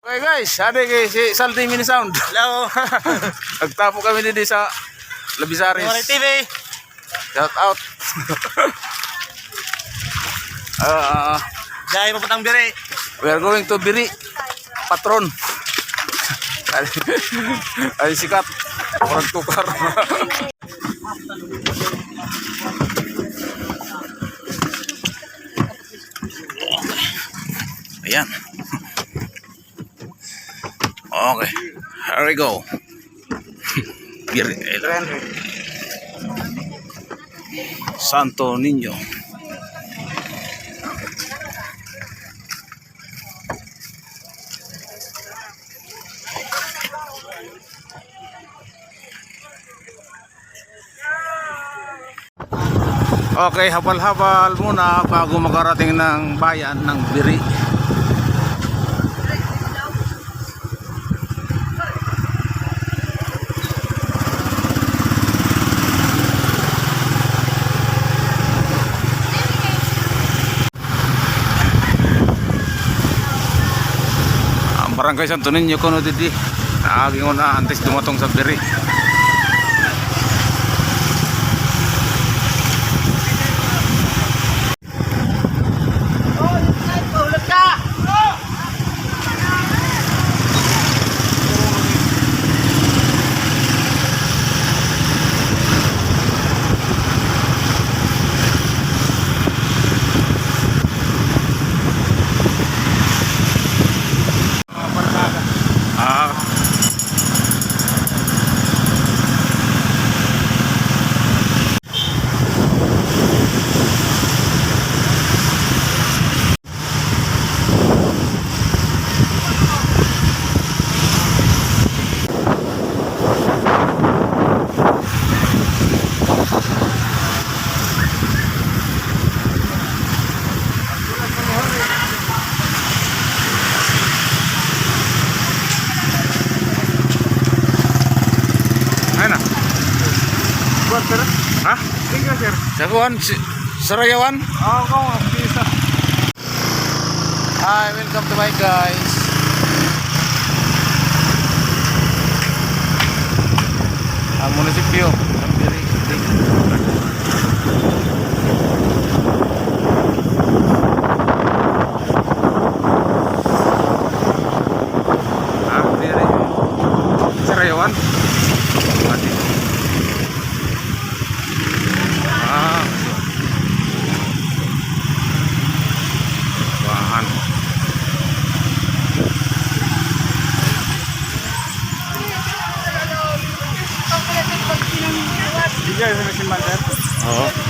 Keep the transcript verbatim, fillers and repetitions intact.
Okay guys, adi kay si Salty Mini Sound. Hello. Nagtapo kami didi sa Labizares. T V. Shout out. Ah, Jai, papuntang Biri. We are going to Biri. Patron. Ay, ay, sikat. Murag tukar. Ayan. Okay, here we go. Gir-, Santo Niño. Okay, habal-habal muna bago makarating ng bayan ng Biri. Ang Barangay Santo Niño kuno didi. Naagi ko na antes dumaton sa Biri. Ah. Ayan na. Kuwan, sir? Ha? Thank you, sir. Sa kuwan, si, Sarayawan? Oo, oo, bisa. Hi, welcome to my guys. Ang munisipyo ng Biri City. Ah, Biri. Sarayawan. Pati. Ah. Bahan. Bigay sa simbahan, sir? Oo.